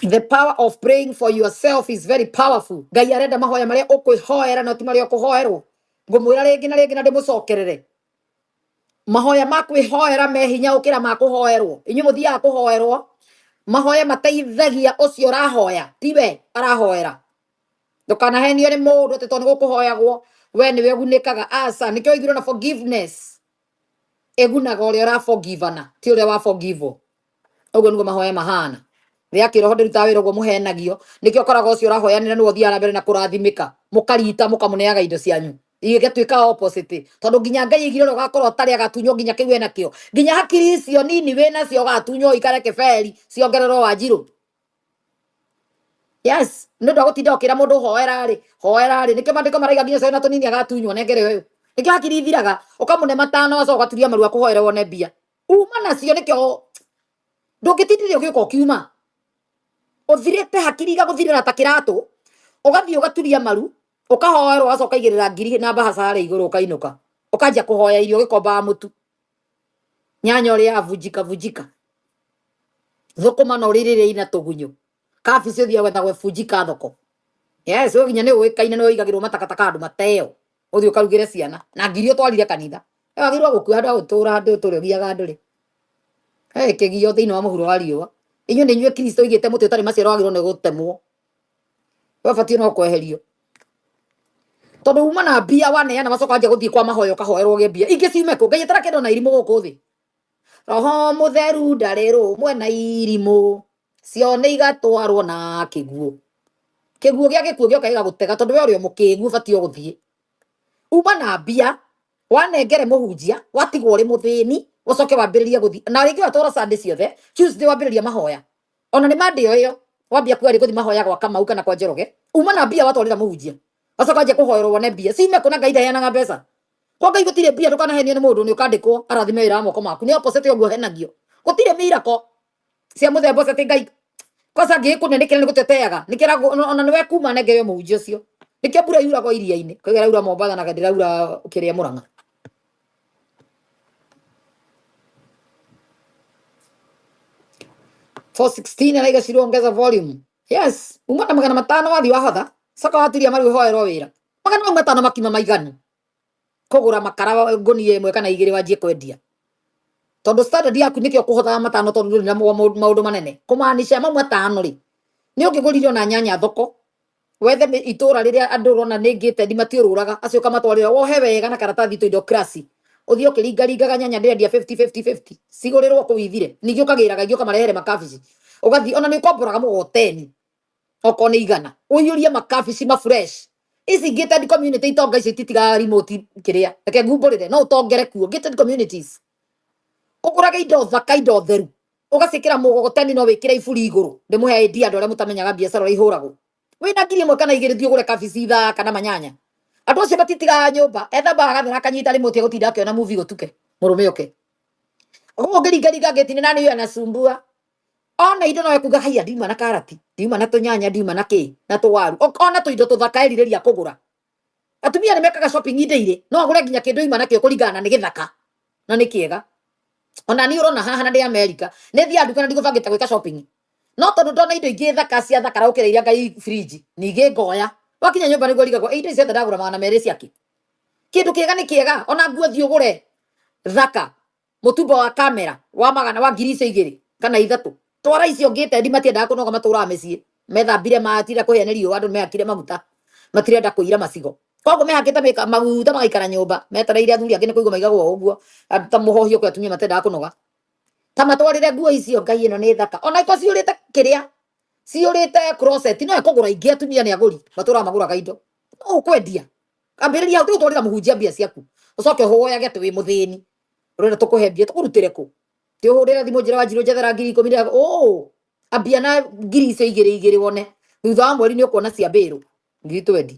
The power of praying for yourself is very powerful. Ngai arenda mahoya maria ukwihoera no ti maria ukuhoerwo. Ngumwira ringi na ringi na ndimucokerere. Mahoya ma kwihoera me hinya gukira ma kuhoerwo. Inyuĩ muthiaga kuhoerwo. Mahoya mateithagia ucio urahoya, tiwe arahoera. Ndukanahenio ni mundu ati tondu gukuhoyagwo we niwe ugunikaga. Aca, nikio ithiro na forgiveness ĩgunaga ũrĩa ũraforgivana ti ũrĩa wa forgive. Ũguo nĩguo mahoya mahana. Thĩ ya kĩroho ndĩrutaga wĩra ũguo mũhenagio. Nĩkĩo ũkoraga ũcio ũrahoyanĩra nĩwe ũthiaga na mbere na kũrathimĩka. Mũkarita mũkamũneaga indo cianyu. Igĩgatuĩka opposite. Tondũ nginya Ngai aigire ũrĩa ũgakorwo ũtarĩ agatunywo nginya kĩu enakĩo. Nginya hakiri icio nini wĩnacio ũgatunywo ũikare kĩberi ciongererwo Wanjirũ. Yes, nĩ ũndũ wa gũtinda ũkĩra mũndũ hoera rĩ, hoera rĩ. Nĩkĩo maandĩko maraiga nginya ũcio wĩna tũnini agatunywo nengere ũyũ. Nĩkĩo hakiri ithiraga. Ũkamũne matano ũgacoka ũgaturia maru akũhoere wone mbia. Uma nacio nĩkĩo ndũngĩtindĩria ũgĩũka ũkiuma. Ũthirĩte hakiri igagũthirĩra ta kĩratũ. Ũgathiĩ ũgaturia maru, ũkahoerwo ũgacoka ũkaigĩrĩra ngiri na mbahaca harĩa igũrũ ũkainũka. Ũkanjia kũhoya irio ũgĩkombaga mũtu. Nyanya ũrĩaga vunjika vunjika. Thũkũma no ũrĩrĩre ina tũgunyũ. Kabici ũthiaga gwetha gwebunjika thoko. Yes, we nginya nĩ ũĩkaine nĩ ũigagĩrwo matakataka handũ mateo. Ũthiĩ ũkarugĩre ciana. Na ngiri ũtwarire kanitha. We wagĩrĩirwo gũkua handũ ha gũtũra handũ ũtũre ũgiaga andũ rĩ. Hey, kĩgio thĩinĩ wa mũhuro wa riũa. Inyuĩ nĩ inyuĩ Kristo oigĩte mũtĩ ũtarĩ maciaro wagĩrĩirwo nĩ gũtemwo. We ũbatiĩ no kweherio. Tondũ uma na mbia waneana wacoka wanjia gũthiĩ kwa mahoya ũkahoerwo ũgĩe mbia. Ingĩ ciume kũ? Ngai atarakĩenda ona irimũ gũkũ thĩ. Roho mũtheru ndarĩ rũmwe na irimũ. Cio nĩ igatwarwo na kĩguũ. Kĩguũ gĩa gĩkuũ gĩoka gĩgagũtega tondũ we ũrĩ o mũkĩgu ũbatiĩ o gũthiĩ. Uma na mbia wanengere mũhunjia watigwo ũrĩ mũthĩni ũcoke wambĩrĩrie gũthiĩ na rĩngĩ watwara Sunday ciothe Tuesday wambĩrĩria mahoya ona nĩ Monday o ĩyo wambia kuga rĩ gũthiĩ mahoya gwa Kamau kana kwa Njoroge uma na mbia watwarĩra mũhunjia wacoka wanjia kũhoerwo wone mbia ciume kũ na Ngai ndaheanaga mbeca kwa Ngai gũtirĩ mbia ndũkanahenio nĩ mũndũ nĩ ũkandĩkwo arathime wĩra wa moko maku nĩ opposite ũguo henagio gũtirĩ miracle cia mũthemba ũcio atĩ Ngai kwanza ngĩkũne nĩkĩra nĩ gũteteaga nĩkĩra ona nĩwe kuma nengere mũhunjia ũcio nĩkĩo mbura yuraga o iria-inĩ koguo ĩraura Mombatha na ndĩraura kĩrĩa Mũrang'a. 416 araiga Shiro ongeza volume. Yes, uma na 500 wathiĩ wahotha coka waturia maru ũhoerwo wĩra 500 makiuma maiganu kũgũra makara ngũnia ĩmwe kana igĩrĩ wanjie kwendia tondũ standard yaku nĩkĩo kũhothaga matano tondũ ndũrĩ na maũndũ manene kũmaanisha mau matano rĩ nĩ ũngĩgũrire ona nyanya thoko wethe itũra rĩrĩa andũ ũrona nĩ ngĩte matiũrũraga acio ũkamatwarĩra wohe wega na karatathi tũindo krasi ũthiĩ ũkĩringaringaga nyanya ndĩrendia 50 50 50 cigũrĩrwo kũu ithire ningĩ ũkagĩraga ingĩ ũkamarehere makabici ũgathiĩ ona nĩ ũkomboraga mũgoteni okorwo nĩ igana ũiyũrie makabici ma fresh ici gated community itonga icio ititigaga remote kĩrĩa reke ngumbũrĩre no ũtongere kuo gated communities ũgũrage indo thaka indo theru ũgaciĩkĩra mũgogoteni no wĩkĩre iburi igũrũ ndĩmũhe idea andũ arĩa mũtamenyaga biacara ũrĩa ihũragwo wĩna 1000 kana 2 thiĩ ũgũre kabici thaka na manyanya andũ acio matitigaga nyũmba ethambaga agathera akanyita remote egũtinda akĩona movie gũtuke mũrũme oke ũguo ũngĩringaringa ngĩti-inĩ nani huyu anasumbua ona indo no ekuga haiya ndiuma na karati ndiuma na tũnyanya ndiuma na kĩ na tũwaru ona tũindo tũthaka erirĩria kũgũra atumia nĩ mekaga shopping daily no agũre nginya kĩndũ ima nakĩo kũringana na nĩ gĩthaka na nĩ kĩega ona niĩ ũrona haha na ndĩ America nĩ thiaga nduka na ndigũbangĩte gwĩka shopping no tondũ ndona indo ingĩ thaka cia thakara gũkĩra iria ngai fridge ningĩ ngoya wakinya nyũmba nĩguo rigagwo indo ici ciothe ndagũra 200 ciakĩ kĩndũ kĩega nĩ kĩega ona nguo thiĩ ũgũre thaka mũtumbo wa kamera wa magana wa 2,000 kana 3,000 twara icio ngĩte ndi matiendaga kũnoga matũraga mĩciĩ methambire matirenda kũhĩa nĩ riũa andũ mehakire maguta matirenda kũira macigo koguo mehakĩte maguta magaikara nyũmba metereire athuri angĩ nĩ kũigwo maigagwo o ũguo Andũ ta mũhohio kwĩ atumia matendaga kũnoga ta matwarĩre nguo icio ngai ĩno nĩ thaka ona iko ciũrĩte kĩrĩa ciũrĩte closet no ekũgũra ingĩ atumia nĩ agũri matũraga magũraga indo no ũkwendia ambĩrĩria hau tũgũtwarĩra mũhunjia mbia ciaku ũcoke ũhoyage atĩ wĩ mũthĩni ũrenda tũkũhe mbia tũkũrutĩre kũ ti ũhũrĩre thimũ njĩra Wanjirũ njethera 10,000 ũ ambia na 2,000 igĩrĩ igĩrĩ wone thutha wa mweri nĩ ũkuona cia mbĩrũ 20,000.